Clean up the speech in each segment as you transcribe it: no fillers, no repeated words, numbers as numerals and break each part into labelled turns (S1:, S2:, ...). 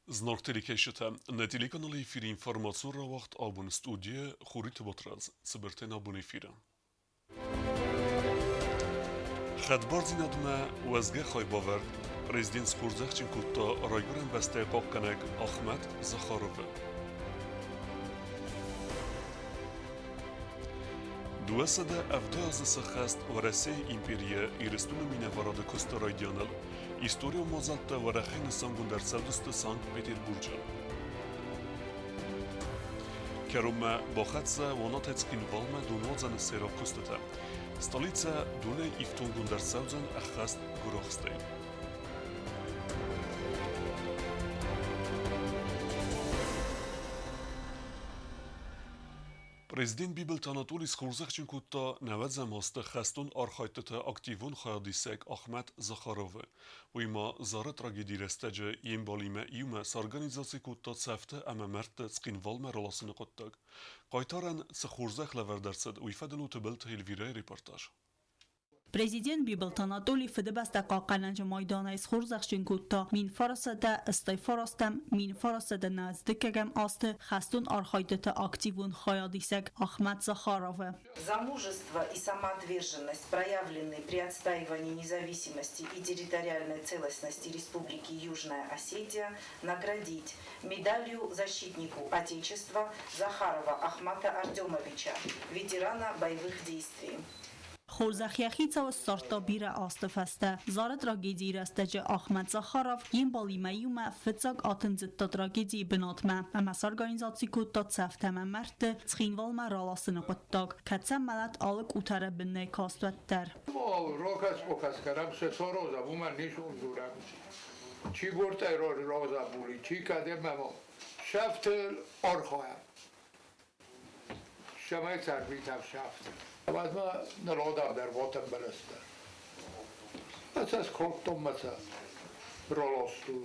S1: Знаг телекӕсджытӕ, нӕ телеканалы эфиры информацион рауагъд абон студийы Хуриты Батрадз, цыбыртӕй нӕ абон эфиры. Хӕдбардзинадмӕ уӕзгӕ хайбавӕрд президент схорзӕхджын кодта райгуырӕн бӕстӕйы хъахъхъӕнӕг Ахмӕт Захаровы. 270 азы сӕххӕст Уӕрӕсейы империйы Ирыстоны минӕварады куысты райдианыл историон мадзӕлттӕ уӕрӕхӕй нысангонд ӕрцӕудзысты Санкт-Петербурджы. Кӕронмӕ бахӕццӕ Уанатӕй Цхинвалмӕ донуадзӕны сӕйраг куыстытӕ. Столицӕ донӕй ифтонгонд ӕрцӕудзӕн ӕххӕст гуырахстӕй. Президент Бибылты Анатолий схорзӕхджын кодта нӕуӕдзӕм азты хӕстон архайдтыты активон хайадисӕг Ахмӕт Захаровы. Уый ма Зары трагедийы рӕстӕджы йе мбалимӕ иумӕ сорганизаци кодта цӕфты ӕмӕ мӕрдты Цхинвалмӕ раласыны хъуыддаг. Хъайтарӕн цы хорзӕх лӕвӕрд ӕрцыд, уый фӕдыл у Тыбылты Эльвирӕйы репортаж.
S2: Президент Бибылты Анатолий Фыдыбӕстӕ хъахъхъӕнӕджы майданӕй схорзӕхджын кодта 1989 1992 азты хӕстон архайдтыты активон хайадисӕг Ахмӕт Захаровы.
S3: За мужество и самоотверженность, проявленные при отстаивании независимости и территориальной целостности Республики Южная Осетия, наградить медалью защитнику Отечества Захарова Ахмата Артемовича, ветерана боевых действий.
S2: Хорзӕх йӕ хицауы ссардта бирӕ азты фӕстӕ. Зары трагедийы рӕстӕджы Ахмӕт Захаров йе мбалимӕ иумӕ фыццаг атындзыдта трагедийы бынатмӕ ӕмӕ сорганизаци кодта цӕфтӕ ӕмӕ мӕрдты Цхинвалмӕ раласыны хъуыддаг, кӕд сӕм мӕлӕт алы къутӕры бын нӕ каст, уӕддӕр.
S4: Рокас-покас кӕнӕм сӕ сороза, уымӕн ницы дзурӕм. Чи гуртӕй роза були, чи кӕдӕм ӕмӕ сӕфтыл архайӕм. Цӕмӕй царвитӕм сӕфты. Уӕдмӕ ныродавдӕр ботӕн бӕлӕстӕ. Сӕ скодтон мӕ сӕ ролосту.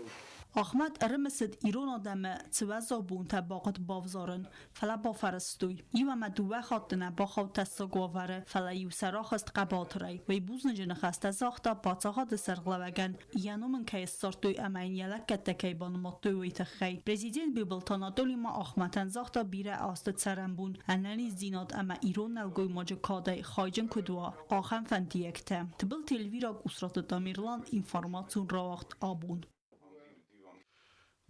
S2: Ахмӕт ӕрымысыд ирон адӕмы цы уӕззау бонтӕ бахъуыд бавзарын, фӕлӕ бафӕрӕзтой. Иу ӕмӕ дыууӕ хатты нӕ бахауд тӕссаг уавӕры, фӕлӕ-иу сӕ рахызт хъӕбатырӕй. Уый бузныджы ныхӕстӕ загъта паддзахады сӕргълӕууӕгӕн, йӕ ном ын кӕй ссардтой ӕмӕ йын йӕ лӕггӕдтӕ кӕй банымадтой, уый тыххӕй. Президент Бибылты Анатоли ма Ахмӕтӕн загъта бирӕ азты цӕрӕнбон, ӕнӕниздзинад ӕмӕ ирон нӕлгоймаджы кадӕй хайджын куыд уа, ахӕм фӕндиӕгтӕ. Тыбылты Эльвира, Къусраты Тамерлан, информацион рауагъд абон.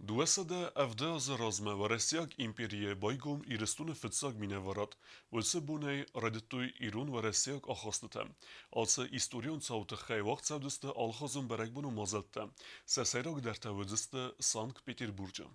S1: 270 азы размӕ Уӕрӕсейаг империйы байгом Ирыстоны фыццаг минӕварад. Уыцы бонӕй райдыдтой ирон-уӕрӕсейаг ахастытӕ. Ацы историон цауы тыххӕй уагъд цӕудзысты алыхуызон бӕрӕгбонон мадзӕлттӕ. Сӕ сӕйрагдӕртӕ уыдзысты Санкт-Петербурджы.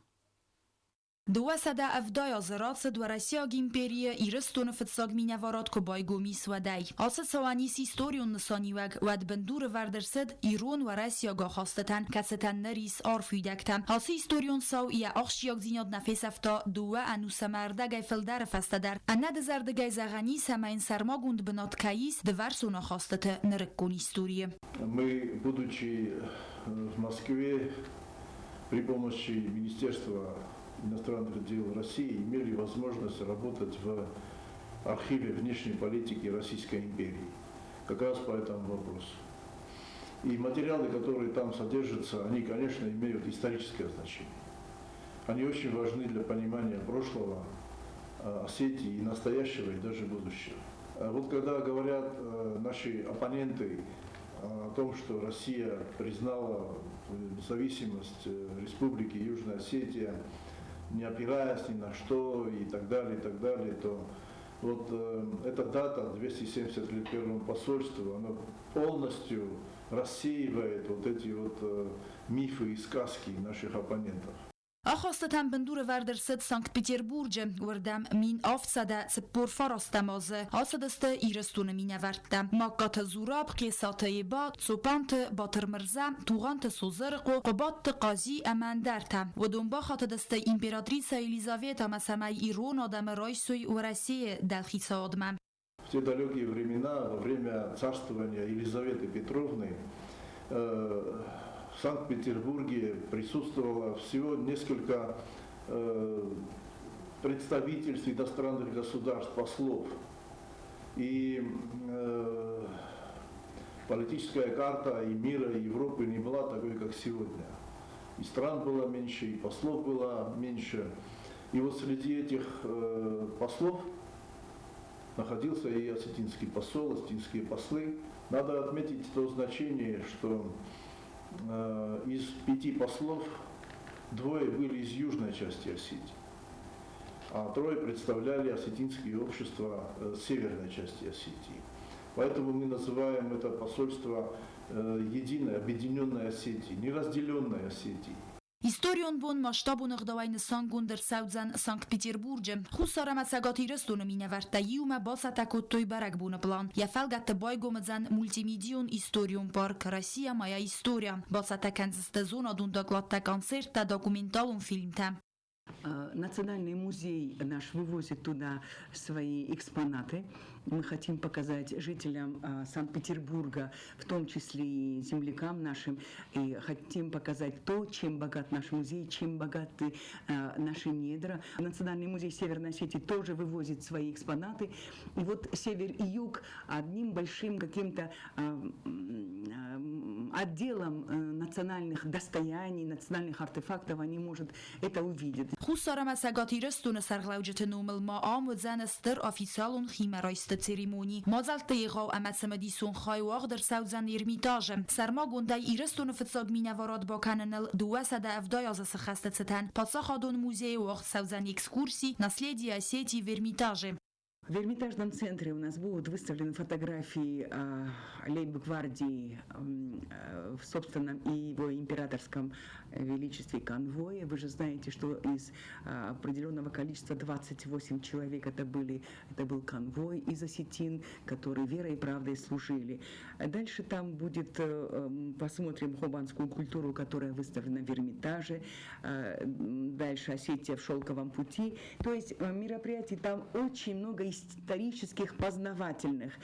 S5: 270 азы рацыд Уӕрӕсейаг империйы Ирыстоны фыццаг минӕварад куы байгом ис, уӕдӕй. Ацы цауӕн ис историон нысаниуӕг, уӕд бындурӕвӕрд ӕрцыд ирон-уӕрӕсейаг ахастытӕн, кӕцытӕн ныр ис арф уидӕгтӕ. Ацы историон цау йӕ ахсджиагдзинад нӕ фесӕфта дыууӕ ӕнусӕмӕ ӕрдӕгӕй фылдӕры фӕстӕ дӕр. Ӕнӕдызӕрдыгӕй зӕгъӕн ис, ӕмӕ йын сӕрмагонд бынат кӕй ис дывӕрсон ахастыты нырыккон историйы.
S6: Мы, будучи в Москве, при помощи Министерства иностранных дел России имели возможность работать в архиве внешней политики Российской империи, как раз по этому вопросу. И материалы, которые там содержатся, они, конечно, имеют историческое значение. Они очень важны для понимания прошлого Осетии и настоящего, и даже будущего. Вот когда говорят наши оппоненты о том, что Россия признала независимость Республики Южная Осетия, не опираясь ни на что и так далее, то вот эта дата, 270 лет первому посольству, она полностью рассеивает вот эти вот мифы и сказки наших оппонентов.
S5: Ахастытӕн бындурӕвӕрд ӕрцыд Санкт-Петербурджы, уырдӕм 1749 азы ацыдысты Ирыстоны минӕвӕрттӕ Магкаты Зураб, Хъесаты Еба, Цопанты Батырмырза, Тугъанты Созырыхъо, Хъуыбадты Хъази ӕмӕ ӕндӕртӕ. Уыдон бахатыдысты императрицӕ Елизаветӕмӕ, цӕмӕй ирон адӕмы райсой Уӕрӕсейы дӕлхицауадмӕ.
S6: В те далекие времена, во время царствования Елизаветы Петровны, в Санкт-Петербурге присутствовало всего несколько представительств иностранных государств, послов. И политическая карта и мира, и Европы не была такой, как сегодня. И стран было меньше, и послов было меньше. И вот среди этих послов находился и осетинский посол, осетинские послы. Надо отметить то значение, что из 5 послов 2 были из южной части Осетии, а 3 представляли осетинские общества северной части Осетии. Поэтому мы называем это посольство единой, объединенной Осетии, неразделенной Осетии.
S5: Историон бон масштабон ӕгъдауӕй нысангонд ӕрцӕудзӕн Санкт-Петербурджы. Хуссар ӕмӕ Цӕгат Ирыстоны минӕвӕрттӕ иумӕ бацӕттӕ кодтой бӕрӕгбоны план. Йӕ фӕлгӕтты байгом уыдзӕн мультимедийон историон парк «Россия – моя история». Бацӕттӕ кӕндзысты зонадон докладтӕ, концерттӕ, документалон фильмтӕ.
S7: Национальный музей наш вывозит туда свои экспонаты. Мы хотим показать жителям Санкт-Петербурга, в том числе и землякам нашим, и хотим показать то, чем богат наш музей, чем богаты наши недра. Национальный музей Северной Осетии тоже вывозит свои экспонаты. И вот север и юг одним большим каким-то отделом национальных достояний, национальных артефактов они, может, это увидят.
S5: Хуссар ӕмӕ Цӕгат Ирыстоны сӕргълӕуджыты номыл ма ам уыдзӕн стыр официалон химӕрайсты церемони. Мадзӕлтты егъау ӕмӕ цымыдисон хай уагъд ӕрцӕудзӕн Эрмитажы. Сӕрмагондӕй Ирыстоны фыццаг минӕварад бакӕныныл 270 азы сыххӕсты цытӕн Паддзахадон музейы уагъд цӕудзӕн экскурси «Наследие Осетии в Эрмитаже».
S7: В Эрмитажном центре у нас будут выставлены фотографии лейб-гвардии в собственном и его императорском величестве конвоя. Вы же знаете, что из определенного количества 28 человек это был конвой из осетин, которые верой и правдой служили. Дальше там будет, посмотрим хобанскую культуру, которая выставлена в Эрмитаже. Дальше Осетия в шелковом пути. То есть мероприятий там очень много исторических, познавательных.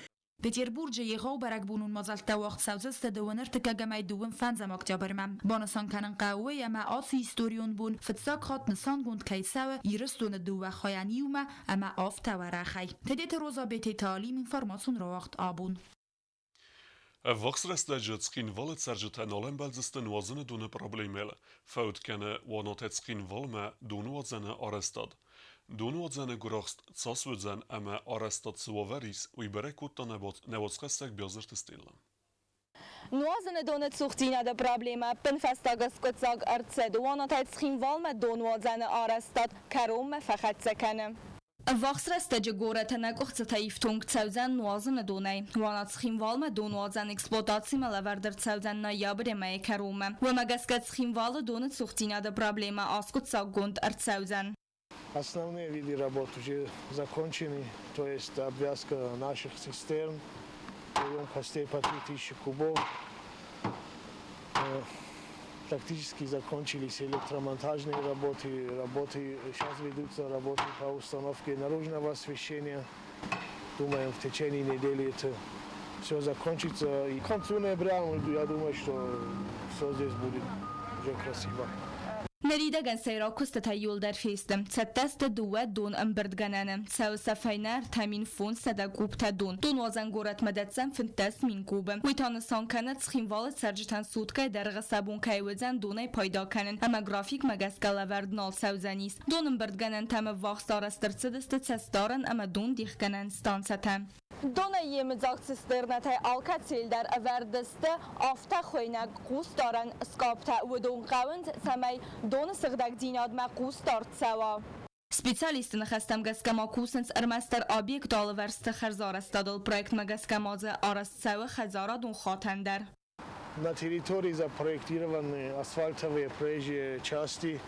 S5: Петербурджы егъау бӕрӕгбонон мадзӕлттӕ уагъд цӕудзысты 25 октябрмӕ. Банысан кӕнын хъӕуы ӕмӕ ацы историон бон фыццаг хатт нысангонд кӕй цӕуы Ирыстоны дыууӕ хайӕн иумӕ ӕмӕ афтӕ уӕрӕхӕй. Тедеты Роза Бететы Алим, информацион рауагъд абон.
S1: Ӕввахс рӕстӕджы Цхинвалы цӕрджытӕ нал ӕмбӕлдзысты нуазыны доны проблемӕйыл. Фӕуд кӕны Уанатӕ Цхинвалмӕ донуадзӕны арӕзтад. Донуадзӕны гуырахст цас уыдзӕн ӕмӕ арӕзтад цы уавӕр ис, уый бӕрӕг кодта нӕуӕдзхӕссӕг Биазырты Стелла.
S8: Нуазыны доны цухдзинады проблемӕ ӕппынфӕстаг скъуыддзаг ӕрцыд. Уанатӕй Цхинвалмӕ донуадзӕны арӕзтад кӕронмӕ фӕхӕццӕ кӕны. Ӕввахс рӕстӕджы горӕты нӕ къуыхцытӕ ифтонг цӕудзӕн нуазыны донӕй. Уанат Цхинвалмӕ донуадзӕн эксплуатацимӕ лӕвӕрд ӕрцӕудзӕн ноябры мӕйы кӕронмӕ. Уымӕ гӕсгӕ Цхинвалы доны цухдзинады проблемӕ аскъуыддзаггонд ӕрцӕудзӕн.
S9: Основные виды работ уже закончены, то есть обвязка наших цистерн, емкостей по 3000 кубов. Практически закончились электромонтажные работы, сейчас ведутся работы по установке наружного освещения. Думаем, в течение недели это все закончится. И к концу ноября, я думаю, что все здесь будет уже красиво.
S8: Ныридӕгӕн сӕйраг куыстытӕ иууылдӕр фесты. Цӕттӕ сты дыууӕ дон ӕмбырдгӕнӕны. Цӕуы сӕ фӕйнӕ 3500 кубтӕ дон. Донуадзӕн горӕтмӕ дӕтдзӕн 15 000 кубы. Уый та нысан кӕны Цхинвалы цӕрджытӕн суткӕйы дӕргъы сӕ бон кӕй уыдзӕн донӕй пайда кӕнын ӕмӕ графикмӕ гӕсгӕ лӕвӕрд нал цӕудзӕнис. Дон ӕмбырдгӕнӕнтӕм ӕввахс арӕзт ӕрцыдысты цӕстдарӕн ӕмӕ дондихгӕнӕн станцӕтӕ. Донӕй йемыдзаг цистернӕтӕй алкӕцыйыл дӕр ӕвӕрд сты афтӕ хуыйнӕг хъусдарӕн скъаптӕ. Уыдон хъӕуынц, цӕмӕй доны сыгъдӕгдзинадмӕ хъусдард цӕуа. Специалистты ныхӕстӕм гӕсгӕ ма кусынц ӕрмӕстдӕр объекты алывӕрсты хӕрзарӕзтадыл. Проектмӕ гӕсгӕ ма дзы арӕзт цӕуы хӕдзарадон хатӕн дӕр.
S9: На территории запроектированы асфальтовые проезжие части,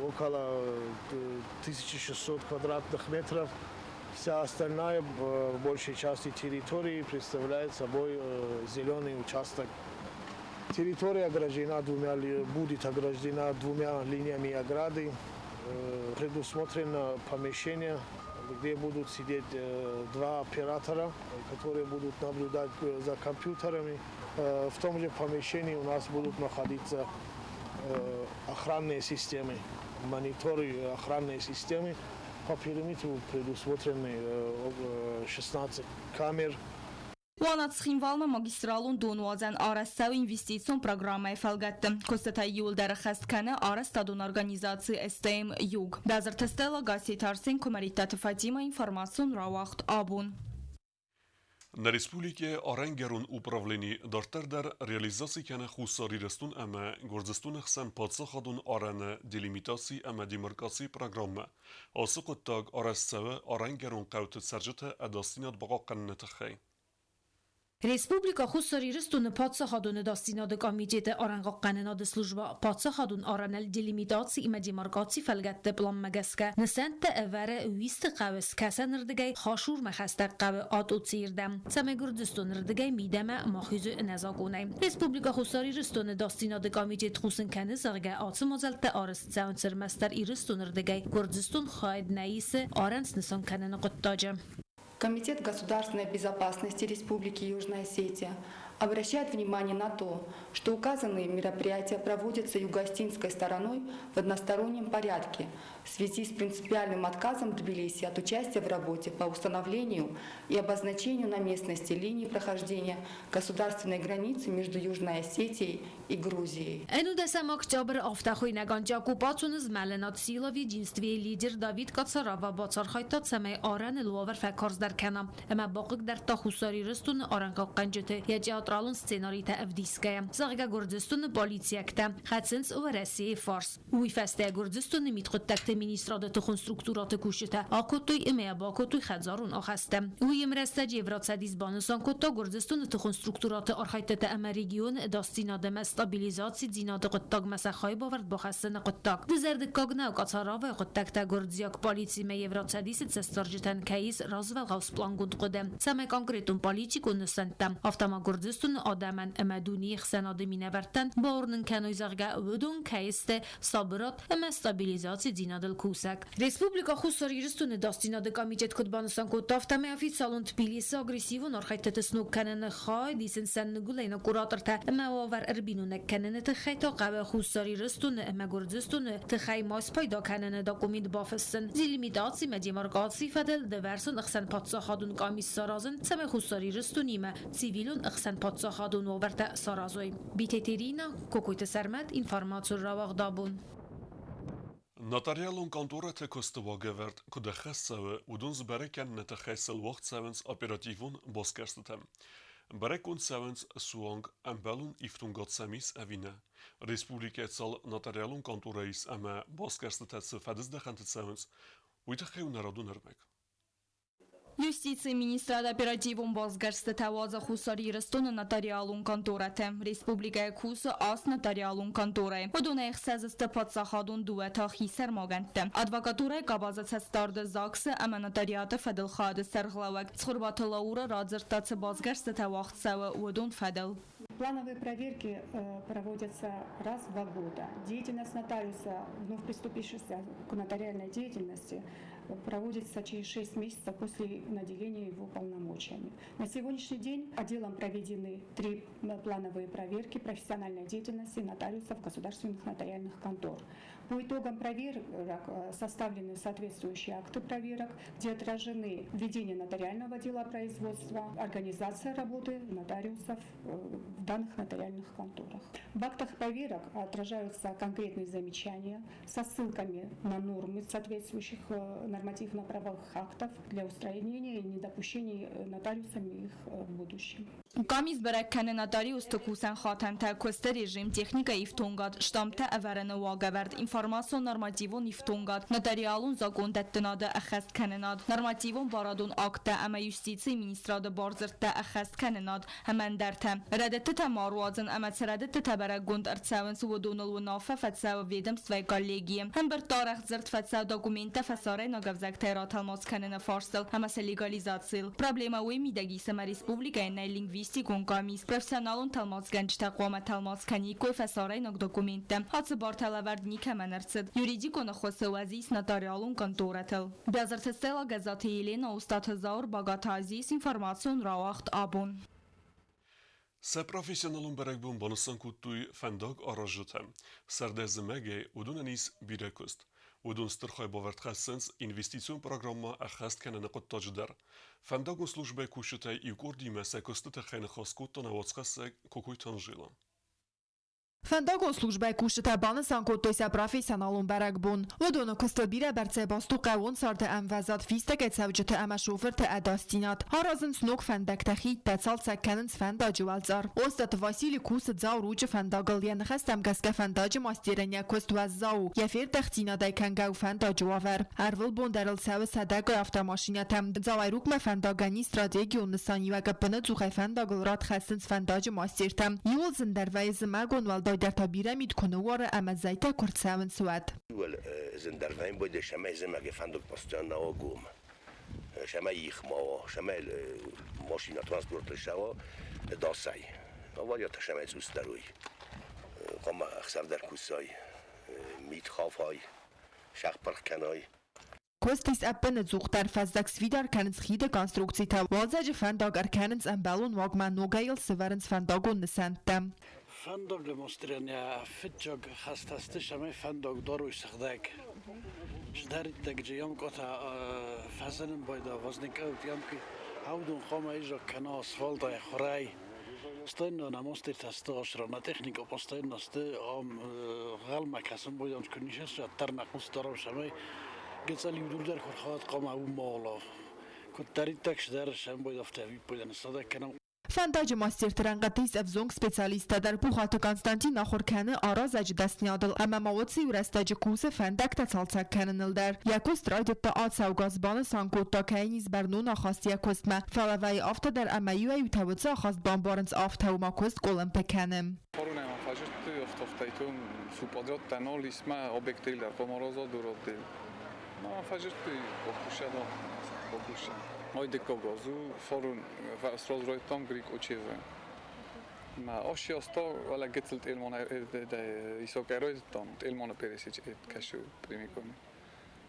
S9: около 1600 квадратных метров. Вся остальная, в большей части территории, представляет собой зеленый участок. Территория будет ограждена двумя линиями ограды. Предусмотрено помещение, где будут сидеть два оператора, которые будут наблюдать за компьютерами. В том же помещении у нас будут находиться охранные системы, мониторы охранные системы. По периметру предусмотрены 16 камер.
S8: Уанат-Цхинвалмӕ магистралон донуадзӕн арӕзт цӕуы инвестицион программӕйы фӕлгӕтты. Куыстытӕ иууылдӕр ӕххӕст кӕны арӕзтадон организаци СТМ Юг. Базырты Стелла, Гасситы Арсен, Куымӕридтаты Фатимӕ, информацион рауагъд абон.
S1: Нӕ республикӕйы арӕнгӕрон управлени дарддӕр дӕр реализаци кӕны Хуссар Ирыстон ӕмӕ Гуырдзыстоны хсӕн паддзахадон арӕны делимитаци ӕмӕ демаркацийы программӕ. Ацы хъуыддаг арӕзт цӕуы арӕнгӕрон хъӕуты цӕрджыты ӕдасдзинад бахъахъхъӕныны тыххӕй.
S10: Республикӕ Хуссар Ирыстоны Паддзахадон ӕдасдзинады комитеты арӕнхъахъхъӕнынады службӕ паддзахадон арӕныл делимитаци ӕмӕ демаркацийы фӕлгӕтты пъланмӕ гӕсгӕ нысӕнттӕ ӕвӕры Уисты хъӕуы скӕсӕнырдыгӕй Хашурмӕ хӕстӕг хъӕуы Атъоцийы рдӕм, цӕмӕй Гуырдзыстоны рдыгӕй мидӕмӕ ма хизой ӕнӕзакъонӕй. Республикӕ Хуссар Ирыстоны ӕдасдзинады комитет хъусын кӕны, зӕгъгӕ, ацы мадзӕлттӕ арӕзт цӕуынц ӕрмӕстдӕр Ирыстоны рдыгӕй Гуырдзыстон хайад нӕ исы арӕн снысан кӕныны хъуыддаджы.
S11: Комитет государственной безопасности Республики Южная Осетия обращает внимание на то, что указанные мероприятия проводятся юго-осетинской стороной в одностороннем порядке в связи с принципиальным отказом Тбилиси от участия в работе по установлению и обозначению на местности линии прохождения государственной границы между Южной Осетией и Грузией.
S10: 19 октябры афтӕ хуыйнӕг антиоккупацион змӕлынад Сила в единстве лидер Давид Кацарава бацархайдта, цӕмӕй арӕныл уавӕр фӕкарздӕр кӕна ӕмӕ бахъыгдардта Хуссар Ирыстоны арӕнхъахъхъӕнджыты йӕ театралон сценаритӕ ӕвдисгӕйӕ, зӕгъгӕ, Гуырдзыстоны полициӕгтӕ хӕцынц Уӕрӕсейы фарс. Уый фӕстӕ Гуырдзыстоны мидхъуыддӕгты министрады тыхон структурӕты кусджытӕ акодтой ӕмӕ йӕ бакодтой хӕдзарон ахӕсттӕ. Уый ӕмрӕстӕджы Евроцӕдис банысан кодта Гуырдзыстоны тыхон структурӕты архӕйдтытӕ ӕмӕ регионы ӕдасдзинад ӕмӕ стабилизацидзинады хъуыддагмӕ сӕ хайбавӕрд бахӕссыны хъуыддаг. Дызӕрдыггаг нӕу, Кацаравайы хъуыддӕгтӕ гуырдзиаг полициимӕ Евроцӕдисы цӕстдарджытӕн кӕй ис развӕлгъау сплангонд хъуыды, цӕмӕй конкретон политикон нысӕнттӕ, афтӕ ма Гуырдзыстоны адӕмӕн ӕмӕ дунейы хсӕнады минӕвӕрттӕн бауырнын кӕной, зӕгъгӕ, уыдон кӕй сты сабырад ӕмӕ стабилизацидзинадыл кусӕг. Республикӕ Хуссар Ирыстоны ӕдасдзинады комитет куыд банысан кодта, афтӕмӕй официалон Тбилисы агрессивон архӕйдтыты сног кӕныны хайад исынц сӕ ныгуылӕйнаг куратортӕ ӕмӕ уавӕр ӕрбиноныг кӕныны тыххӕй та хъӕуы Хуссар Ирыстоны ӕмӕ Гуырдзыстоны тыхӕй ма спайда кӕныны документ бафыссын, делимитацимӕ демаркацийы фӕдыл дывӕрсон ӕхсӕнпаддзахадон къамис саразын, цӕмӕй Хуссар Ирыстонимӕ цивилон ӕхсӕнпаддзахадон уавӕртӕ саразой. Битеты Ирина, Кокойты Сӕрмӕт, информацион рауагъд абон.
S1: Нотариалон конторӕты куысты уагӕвӕрд куыд ӕххӕст цӕуы, уыдон дзы бӕрӕг кӕныны тыххӕй сыл уагъд цӕуынц оперативон басгӕрстытӕ. Бӕрӕггонд цӕуынц суанг ӕмбӕлон ифтонгад сӕм ис ӕви нӕ. Республикӕйы цал нотариалон конторӕ ис ӕмӕ басгӕрстытӕ цы фӕдыздӕхӕнты цӕуынц, уый тыххӕй у нӕ радон ӕрмӕг.
S8: Юстицийы министрад оперативон басгӕрстытӕ уадзы Хуссар Ирыстоны нотариалон конторӕтӕ. Республикӕйы кусы аст нотариалон конторӕйы. Уыдонӕй ӕхсӕз сты паддзахадон дыууӕ та хисӕрмагӕндтӕ. Адвокатурӕйы къабазы цӕстдарды ЗАГС-ы ӕмӕ нотариаты фӕдыл хайады сӕргълӕууӕг Цхуырбаты Лаура радзырдта, цы басгӕрстытӕ уагъд цӕуы, уыдон фӕдыл.
S12: Плановые проверки проводятся раз в 2 года. Деятельность нотариуса, вновь приступившегося к нотариальной деятельности, проводится через 6 месяцев после наделения его полномочиями. На сегодняшний день отделом проведены три плановые проверки профессиональной деятельности нотариусов государственных нотариальных контор. По итогам проверок составлены соответствующие акты проверок, где отражены ведение нотариального делопроизводства, организация работы нотариусов в данных нотариальных конторах. В актах проверок отражаются конкретные замечания со ссылками на нормы соответствующих нормативно-правовых актов для устранения и недопущения нотариусами их в будущем.
S8: Къамис бӕрӕг кӕны нотариусты кусӕн хатӕнтӕ, куысты режим, техникӕйы ифтонгад, штамптӕ ӕвӕрыны уагӕвӕрд, информацион-нормативон ифтонгад, нотариалон закъондӕттынады ӕххӕсткӕнынад, нормативон барадон акттӕ ӕмӕ юстицийы министрады бардзырдтӕ ӕххӕсткӕнынад ӕмӕ ӕндӕртӕ. Рӕдыдтытӕ ма руадзын ӕмӕ цы рӕдыдтытӕ бӕрӕггонд ӕрцӕуынц, уыдоныл уынаффӕ фӕцӕуы ведомствӕйы коллегийы. Ӕмбырдты арӕх дзырд фӕцӕуы документтӕ фӕсарӕйнаг ӕвзӕгтӕй ратӕлмац кӕныны фарстыл ӕмӕ сӕ легализацийыл. Проблемӕ уый мидӕг ис, ӕмӕ республикӕйы нӕй лингвистикон къамис, профессионалон тӕлмацгӕнджытӕ хъуамӕ тӕлмац кӕниккой фӕсарӕйнаг документтӕ. Ацы бартӕ лӕвӕрд никӕмӕн ӕрцыд. Юридикон ӕххуысы уӕз ис нотариалон конторӕтыл. Бязырты Стелла, Гӕззаты Елена, Устаты Зауыр, Багаты Азиз, информацион рауагъд абон.
S1: Сӕ профессионалон бӕрӕгбон банысан кодтой фӕндаг аразджытӕ. Сӕрдӕ-зымӕгӕй уыдонӕн ис бирӕ куыст. Уыдон стыр хайбавӕрд хӕссынц инвестицион программӕ ӕххӕст кӕныны хъуыддаджы дӕр. Фӕндагон службӕйы кусджытӕй иу къордимӕ сӕ куысты тыххӕй ныхас кодта нӕ уацхӕссӕг Кокойты Анжела.
S13: Фӕндагон службӕйы кусджытӕ банысан кодтой сӕ профессионалон бӕрӕгбон. Уыдоны куыстыл бирӕбӕрцӕй баст у хъӕууон царды ӕмвӕзад, фистӕгӕй цӕуджыты ӕмӕ шофырты ӕдасдзинад. Аразынц ног фӕндӕгтӕ, хидтӕ, цалцӕг кӕнынц фӕндаджы уӕлцъар. Остъаты Васили кусы Дзау-Ручъы фӕндагыл. Йӕ ныхӕстӕм гӕсгӕ фӕндаджы мастерӕн йӕ куыст уӕззау у, йӕ фердӕхтдзинадӕй кӕнгӕ у фӕндаджы уавӕр. Ӕрвылбон дӕр ыл цӕуы сӕдӕгай автомашинӕтӕ. Дзауӕй-Рукъмӕ фӕндагӕн ис стратегион нысаниуӕг, ӕппынӕдзухӕй фӕндагыл рад хӕссынц фӕндаджы мастертӕ. Иуыл зындӕр вӕййы зымӕгон, уӕлдайдӕр та бирӕ мит куы ныууары ӕмӕ зӕйтӕ куы рцӕуынц, уӕд.
S14: Иуыл зындӕр вӕййы буде, цӕмӕй зымӕги фӕндаг постоянно гом, цӕмӕй их ма уа, цӕмӕй машина транспорт цӕуа дасӕй. Аварията цӕмӕй цъусдӕр уй, хъуамӕ ӕхсӕв дӕр кусай, мит хафай, сӕхпырх кӕной.
S13: Куыст ис ӕппынӕдзухдӕр фӕззӕг сфидар кӕнынц хиды конструкцитӕ, уалдзӕджы фӕндаг ӕркӕнынц ӕмбӕлон уагмӕ, ногӕй йыл сӕвӕрынц фӕндагон нысӕнттӕ.
S15: Фӕндаг демонстрирание фыццаг хӕстӕсты цӕмӕй фӕндаг дарой сыгъдӕг. Чидӕриддӕр ямкъотӕ фӕзынын байда возникают ямки, аудон хъуамӕ изаг кӕна асфальтӕй, хурӕй. Постоянно на мостертӕ сты на техника постоянно сты ам гъӕлмӕ кӕсын бойдам куы нисӕсса дӕр нӕ хъус дарӕм сӕмӕй гецал иу дӕр куы рхауд хъуамӕ уым ма уа куыддӕриддӕр сдӕр сӕм бойдафтӕ виппойдӕн садӕг кӕнӕм.
S13: Фӕндаджы мастерты рӕнхъыты ис ӕвзонг специалисттӕ дӕр. Пухаты Константин ахуыр кӕны аразӕджы дӕсныйадыл ӕмӕ ма уыцы иу рӕстӕджы кусы фӕндӕгтӕ цалцӕг кӕныныл дӕр. Йӕ куыст райдыдта ацӕугӕ аз, банысан кодта, кӕй ис бӕрнон ахаст йӕ куыстмӕ, фӕлӕ вӕййы афтӕ дӕр ӕмӕ иуӕй-иутӕ уыцы ахаст бамбарынц афтӕ, ома куыст къуылымпы кӕны.
S16: Порунема фӕзырдтой суподродтӕ нолисмӕ объектыл дӕр поморозодуроддыл. Ma фӕзырдтой покушадон покуша. Ой дыккогозу форун срозройтом грик учивы. Ma oshiosто вала гецелт илмона исокеройттом илмона пересич кашу примикоми.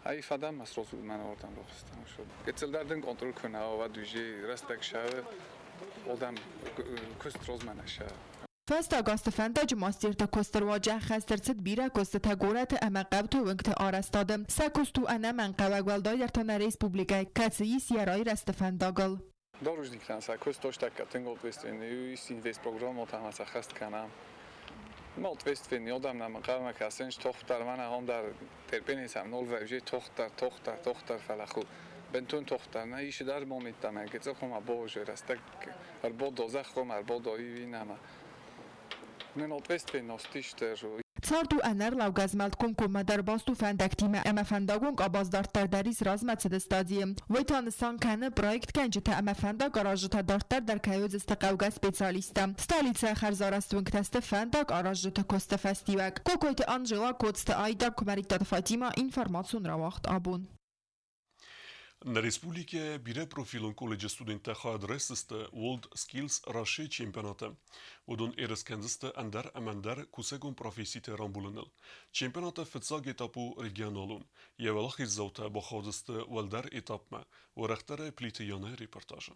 S16: Ай фадам mas розу ман ордам рохстан шо. Гецелдарден контрол куна ова дужи растак шаве одам куст розмана ша.
S13: Фӕстаг азты фӕндаджы мастерты куысты руаджы ӕххӕст ӕрцыд бирӕ куыстытӕ горӕты ӕмӕ хъӕуты уынгты арӕзтады. Сӕ куыст у ӕнӕмӕнгхъӕуӕг, уӕлдайдӕр та нӕ республикӕйы, кӕцы ис йӕ райрӕзты фӕндагыл.
S16: Дорожниктӕн сӕ куыст остӕккӕ тынг ответственный ис инвестпрограммӕтӕ ӕмӕ сӕ хӕст кӕнӕм. Ответственный одам нӕм ӕнхъӕлмӕ кӕсынц тохтар, мӕнӕ ам дӕр терпенецӕм нол вӕвже тохтар, тохтар, тохтар, фӕлӕ ху бынтон тохтар нӕ ис дӕр моментамӕ гыццыл хъуамӕ боже рӕстӕг ӕрбодо зӕхх хъуамӕ ӕрбодо ивинӕмӕ. Нын ответственность ис дӕр.
S13: Цард у ӕнӕрлӕугӕ змӕлд, комкоммӕ дӕр баст у фӕндӕгтимӕ ӕмӕ фӕндагон къабаз дарддӕр дӕр ис размӕцыды стадийы. Уый та нысан кӕны, проектгӕнджытӕ ӕмӕ фӕндагаразджытӕ дарддӕр дӕр кӕй уыдзысты хъӕугӕ специалисттӕ. Столицӕйы хӕрзарӕзт уынгтӕ сты фӕндаг аразджыты куысты фӕстиуӕг. Кокойты Анжела, Коцты Айда, Куымӕридтаты Фатимӕ, информацион рауагъд «Абон».
S1: Нӕ республикӕйы бирӕпрофилон колледжы студенттӕ хайад райсдзысты World Skills Russia чемпионаты. Уыдон ерыс кӕндзысты ӕндӕр ӕмӕ ӕндӕр кусӕгон професситӕ рамбулыныл. Чемпионаты фыццаг этап у регионалон. Йӕ уӕлахиздзаутӕ бахаудзысты уӕлдӕр этапмӕ, уӕрӕхдӕрӕй Плиты Янӕйы репортажы.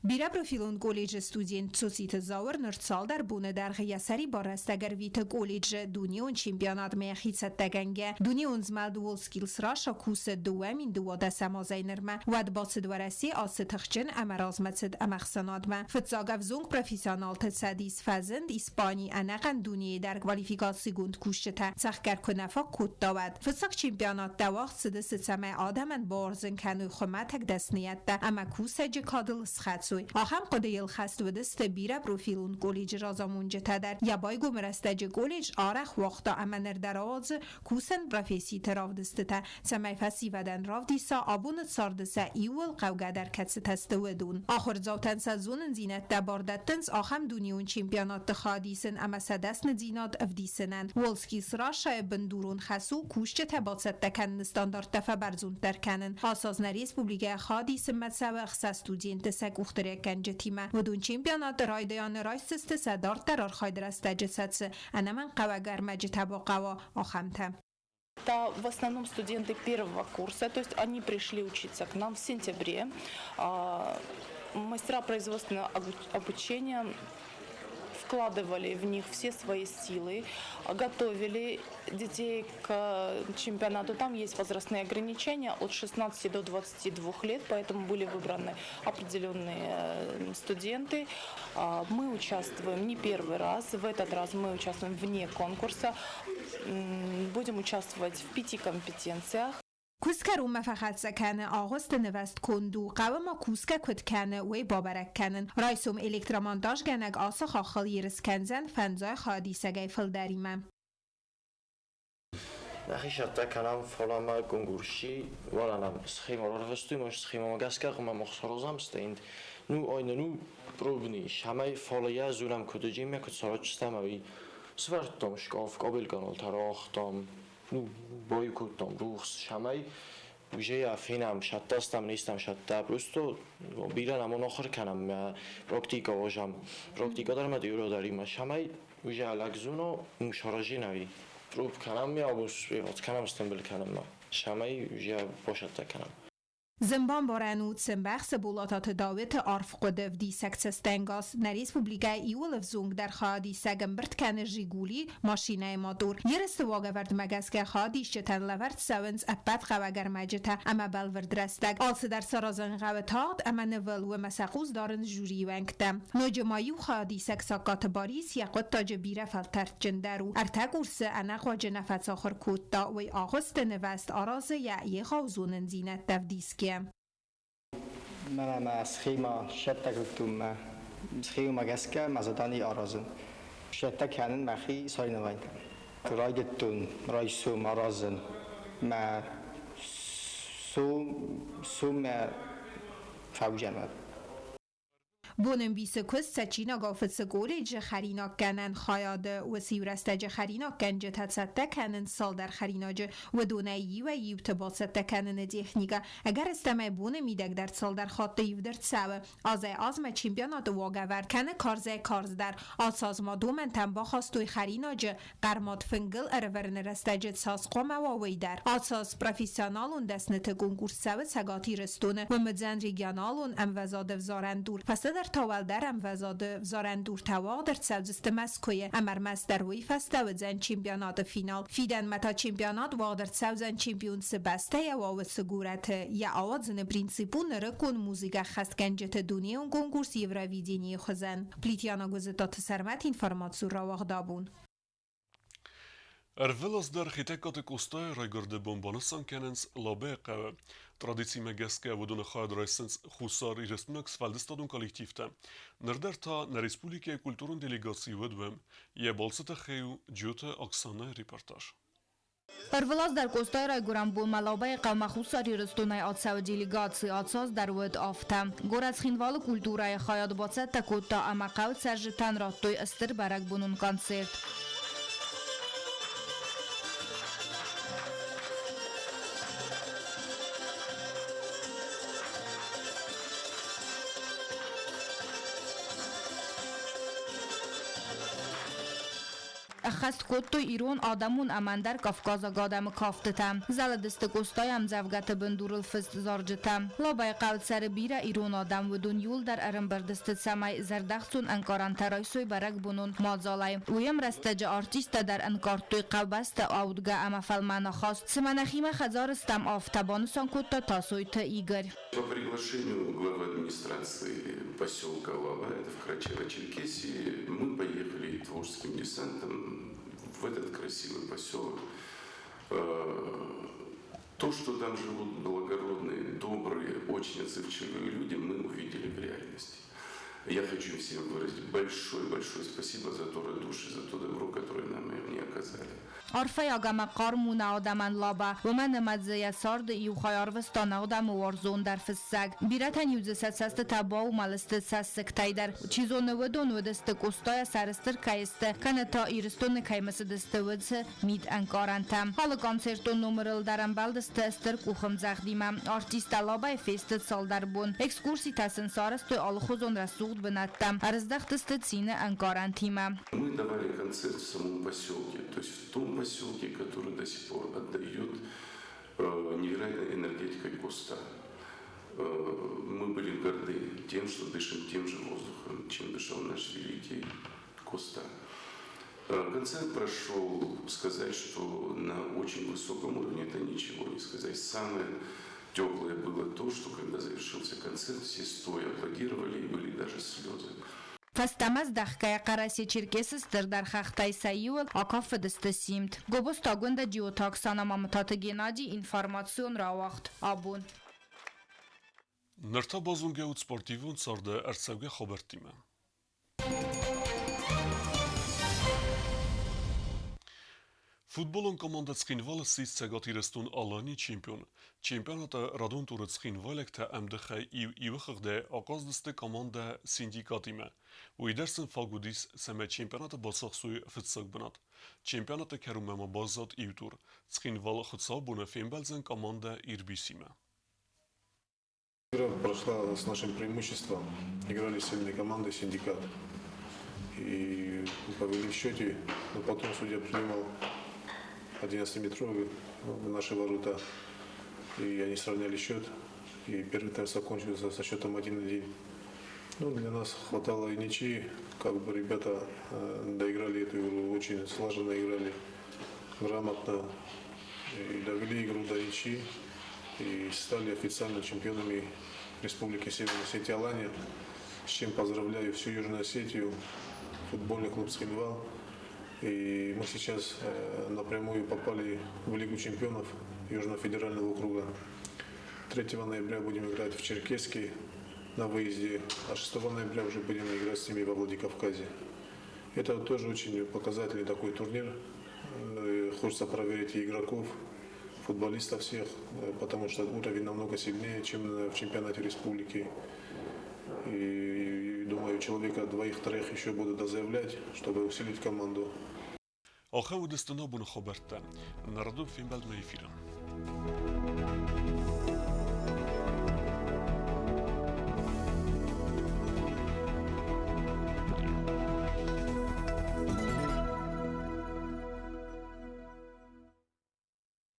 S17: Бирӕпрофилон колледжы студент Цоциты Зауыр ныр цалдӕр боны дӕргъы йӕ сӕрибар рӕстӕг ӕрвиты колледжы дунеон чемпионатмӕ йӕхи цӕттӕгӕнгӕ. Дунеон змӕлд WorldSkills Russia кусы 2012 азӕй нырмӕ. Уӕд бацыд Уӕрӕсе ацы тыхджын ӕмӕ размӕцыд ӕмӕхсӕнадмӕ. Фыццаг ӕвзонг профессионалты цӕдис фӕзынд Испанийы ӕнӕхъӕн дунейы дӕр квалификацигонд кусджытӕ цӕхгӕр куы нӕ фаг кодта, уӕд. Фыццаг чемпионаттӕ уагъд цыдысты, цӕмӕй адӕмӕн бауарзын кӕной хуымӕтӕг дӕсныйӕдтӕ ӕмӕ кусӕджы кадыл схӕцой. Ахӕм хъуыдыйыл хӕст уыдысты бирӕ профилон колледжы разамонджытӕ дӕр. Йӕ байгомы рӕстӕджы колледж арӕх уагъта ӕмӕ ныр дӕр ауадзы кусӕн професситы равдыстытӕ, цӕмӕй фӕсивӕдӕн равдиса абоны царды сӕ иууыл хъӕугӕдӕр кӕцытӕ сты, уыдон. Ахуырдзаутӕн сӕ зонындзинӕдтӕ бар дӕттынц ахӕм дунеон чемпионатты хайад исын ӕмӕ сӕ дӕсныдзинад ӕвдисынӕн. WorldSkills Russia-йы бындурон хӕс у кусджытӕ бацӕттӕ кӕныны стандарттӕ фӕбӕрзонддӕр кӕнын. Ацы аз нӕ республикӕйы хайад исынмӕ цӕуы 6 студенты сӕ къухдариуӕггӕнджытимӕ. Уыдон чемпионаты райдайӕны райсдзысты сӕ дарддӕр архайды рӕстӕджы сӕ цы ӕнӕмӕнгхъӕуӕг ӕрмӕджытӕ бахъӕуа, ахӕмтӕ.
S18: Это в основном студенты первого курса, то есть они пришли учиться к нам в сентябре. Мастера производственного обучения в Вкладывали в них все свои силы, готовили детей к чемпионату. Там есть возрастные ограничения от 16 до 22 лет, поэтому были выбраны определенные студенты. Мы участвуем не первый раз. В этот раз мы участвуем вне конкурса. Будем участвовать в 5 компетенциях.
S17: Куыст кӕронмӕ фӕхӕццӕ кӕны агъуысты нывӕзт конд у, хъӕуы ма кусгӕ куыд кӕны, уый бабӕрӕг кӕнын. Райсом электромонтажгӕнӕг ацы хаххыл ерыс кӕндзӕн фӕндзай хайадисӕгӕй фылдӕримӕ.
S19: Нӕхи цӕттӕ кӕнӕм, фӕлӕ ма конкурси уалӕ схема рарвыстой, ма схемамӕ гӕсгӕ хъуамӕ мах саразӕм стенд. Ну, айнӕ ну пробный, цӕмӕй фалейӕ дзурӕм куыд уыди куыд саразджыстӕм ӕви сӕвӕрдтам скъаф, къабелкъаналтӕ рауагътам, ну, баиу кодтам рухс, цӕмӕй уже фенӕм, сӕттӕстӕм, не стӕм сӕттӕ. Просто бирӕ нӕм ахуыр кӕнӕм, практика уазӕм. Практика дӕр ма теория дӕр имӕ, цӕмӕй уже лӕг зоно, ну, саразин ӕви. Проб кӕнӕм, абон кӕнӕм, стымбыл кӕнӕм, цӕмӕй уже басӕттӕ кӕнӕм.
S17: Зын бамбарӕн у, цы мбӕхсы Болататы Дауыты арф хъуыды вдисӕг цӕстӕнгас. Нӕ республикӕйы иууыл ӕвзонгдӕр хайадисӕг ӕмбырд кӕны «Жигули» машинӕйы мотор. Ерысты уагӕвӕрдмӕ гӕсгӕ хайадисджытӕн лӕвӕрд цӕуынц ӕппӕт хъӕуӕг ӕрмӕджытӕ ӕмӕ бӕлвырд рӕстӕг. Алцыдӕр саразын хъӕуы тагъд ӕмӕ нывыл, уымӕ сӕ хъус дарынц жюрийы уӕнгтӕ. Ноджы ма иу хайадисӕг Сагкаты Барис йӕ хъуыддаджы бирӕ фӕлтӕрдджындӕр у. Ӕртӕ курсы ӕнӕхъуаджы нӕ фӕцахуыр кодта, уый агъуысты нывӕзт аразы йӕ егъау зонындзинӕдтӕ вдисгӕ.
S20: Мӕнӕ мӕ схема сцӕттӕ кодтон мӕ схемӕмӕ гӕсгӕ мӕ задани аразын. Сцӕттӕ кӕнын мӕхи соревнованитӕм. Райдыдтон райсом аразын мӕ соммӕ фӕуыдзӕн.
S17: Боны ӕмбисы куыст цӕджджинагау фыцы колледжы хӕринаггӕнӕн хайады. Уыцы иу рӕстӕджы хӕринаггӕнджытӕ цӕттӕ кӕнынц цалдӕр хӕринаджы. Уыдонӕй иуӕй-иуты бацӕттӕ кӕныны техникӕ ӕгӕрыстӕмӕй боны мидӕг дӕр цалдӕр хатты ивд ӕрцӕуы. Азӕй-азмӕ чемпионаты уагӕвӕрд кӕны карзӕй-карздӕр. Ацы аз ма домӕнтӕм бахастой хӕринаджы хъӕрмад фынгыл ӕрӕвӕрыны рӕстӕджы цас хъуамӕ уа, уый дӕр. Ацы аз профессионалон дӕсныты конкурс цӕуы Цӕгат Ирыстоны. Уым уыдзӕн регионалон ӕмвӕзады ӕвзарӕн тур. Фӕстӕдӕр та уӕлдӕр ӕмвӕзады ӕвзарӕн туртӕ уагъд ӕрцӕудзысты Мӕскуыйы. Ӕмӕ ӕрмӕстдӕр уый фӕстӕ уыдзӕн чемпионаты финал. Фидӕнмӕ та чемпионат уагъд ӕрцӕудзӕн чемпион цы бӕстӕйӕ уа, уыцы горӕты. Йӕ ауадзыны принцип у нырыккон музыкӕ ӕххӕстгӕнджыты дунеон конкурс Евровиденийы хуызӕн. Плитъяна Гуызытаты Сӕрмӕт информаци рауагъдабон.
S1: Ӕрвылаз дӕр Хетӕгкаты Къостайы райгуырды бон банысан кӕнынц Лабӕйы хъӕуы. Традицимӕ гӕсгӕ уыдоны хайад райсынц Хуссар Ирыстонаг сфӕлдыстадон коллективтӕ. Ныр дӕр та нӕ республикӕйы культурон делегаци уыд уым. Йӕ балцы тыххӕй у Джиоты Оксанайы репортаж.
S5: Ӕрвылаз дӕр Къостайы райгуырӕн бонмӕ Лаубӕйы хъӕумӕ Хуссар Ирыстонӕй ацӕуы делегаци, ацы аз дӕр уыд афтӕ. Горӕт Цхинвалы культурӕйы хайад бацӕттӕ кодта ӕмӕ хъӕуы цӕрджытӕн радтой стыр бӕрӕгбонон концерт. Ӕххӕст кодтой ирон адӕмон ӕмӕ ӕндӕр кавказаг адӕмы кӕфтытӕ. Зӕлыдысты Къостайы ӕмдзӕвгӕты бындурыл фыст зарджытӕ. Лабӕйы хъӕуы цӕры бирӕ ирон адӕм, уыдон иуылдӕр ӕрӕмбырд сты, цӕмӕй зӕрдӕхцон ӕнкъарӕнтӕ райсой бӕрӕгбонон мадзалӕй. Уый ӕмрӕстӕджы артисттӕ дӕр ӕнкъардтой хъӕубӕсты аудгӕ ӕмӕ фӕлмӕн ахаст. Цымӕ нӕхимӕ хӕдзары стӕм афтӕ, банысан кодта Тасойты Игорь.
S21: По приглашению главы администрации поселка Лаба, это в Карачаево-Черкесии, мы поехали творческим десантом в этот красивый поселок. То, что там живут благородные, добрые, очень отзывчивые люди, мы увидели в реальности. Я хочу всем выразить большое-большое спасибо за то радушие, за то добро, которое нам они оказали.
S5: Арфӕйаг ӕмӕ хъарм у нӕ адӕмӕн Лабӕ, уымӕн ӕмӕ дзы йӕ царды иу хай арвыста нӕ адӕмы уарзондӕр фыссӕг. Бирӕтӕн-иу дзы сӕ цӕстытӕ баумӕл сты цӕссыгтӕй дӕр. Чи зоны, уыдон уыдысты Къостайӕ сӕрыстыр кӕй сты, кӕнӕ та Ирыстоны кӕй мысыдысты, уыцы мид-ӕнкъарӕнтӕ. Алы концертон номырыл дӕр ӕмбӕлдысты стыр къухӕмдзӕгъдимӕ. Артисттӕ Лабӕйы фесты цалдӕр бон. Экскурситӕ сын сарӕзтой алыхуызон рӕсугъд бынӕттӕ. Ӕрыздӕхтысты цины ӕнкъарӕнтимӕ.
S21: Мы давали концерт в самом поселке, то есть в том поселке, который до сих пор отдает невероятной энергетикой Коста. Мы были горды тем, что дышим тем же воздухом, чем дышал наш великий Коста. Концерт прошел, сказать, что на очень высоком уровне, это ничего не сказать. Самое теплое было то, что когда завершился концерт, все стоя аплодировали и были даже слезы.
S5: Фӕстӕмӕ здӕхгӕйӕ Хъӕрӕсе-Черкесы стырдӕр хӕхтӕй сӕ иуыл акафыдысты Симд. Гобозты Агуындӕ, Джиоты Оксана, Мамытаты Геннади, информацион рауагъд. Абон.
S1: Ныр та базонгӕ ут спортивон царды ӕрцӕугӕ хабӕрттимӕ. Футболон командӕ Цхинвалы ссис Цӕгат Ирыстон-Аланийы чемпион. Чемпионаты радон туры цхинвайлӕгтӕ ӕмдыхӕй иу иуы хыгъдӕй ахъаздысты командӕ Синдикатимӕ. Уый дӕр сын фаг уыдис, цӕмӕй чемпионаты бацахсой фыццаг бынат. Чемпионаты кӕронмӕ ма баззад иу тур. Цхинвалы хуыцаубоны фембӕлдзӕн командӕ Ирбисимӕ.
S3: Игра прошла с нашим преимуществом. Играли сильные команды «Синдикат». И повели в счете, но потом судья принимал 11-метровый в наши ворота. И они сравняли счет. И первый тайм закончился со счетом 1-1. Ну, для нас хватало и ничьи. Как бы ребята доиграли эту игру, очень слаженно играли, грамотно. И довели игру до ничьи. И стали официально чемпионами Республики Северная Осетия Алания, с чем поздравляю всю Южную Осетию, футбольный клуб «Цхинвал». И мы сейчас напрямую попали в Лигу чемпионов Южного федерального округа. 3 ноября будем играть в Черкесске на выезде, а 6 ноября уже будем играть с ними во Владикавказе. Это тоже очень показательный такой турнир. Хочется проверить и игроков, футболистов всех, потому что уровень намного сильнее, чем в чемпионате республики. И думаю, человека двоих-троих еще будут дозаявлять, чтобы усилить команду.
S1: Ахӕм уыдысты нӕ боны хабӕрттӕ. Нӕ радон фембӕлдмӕ эфиры.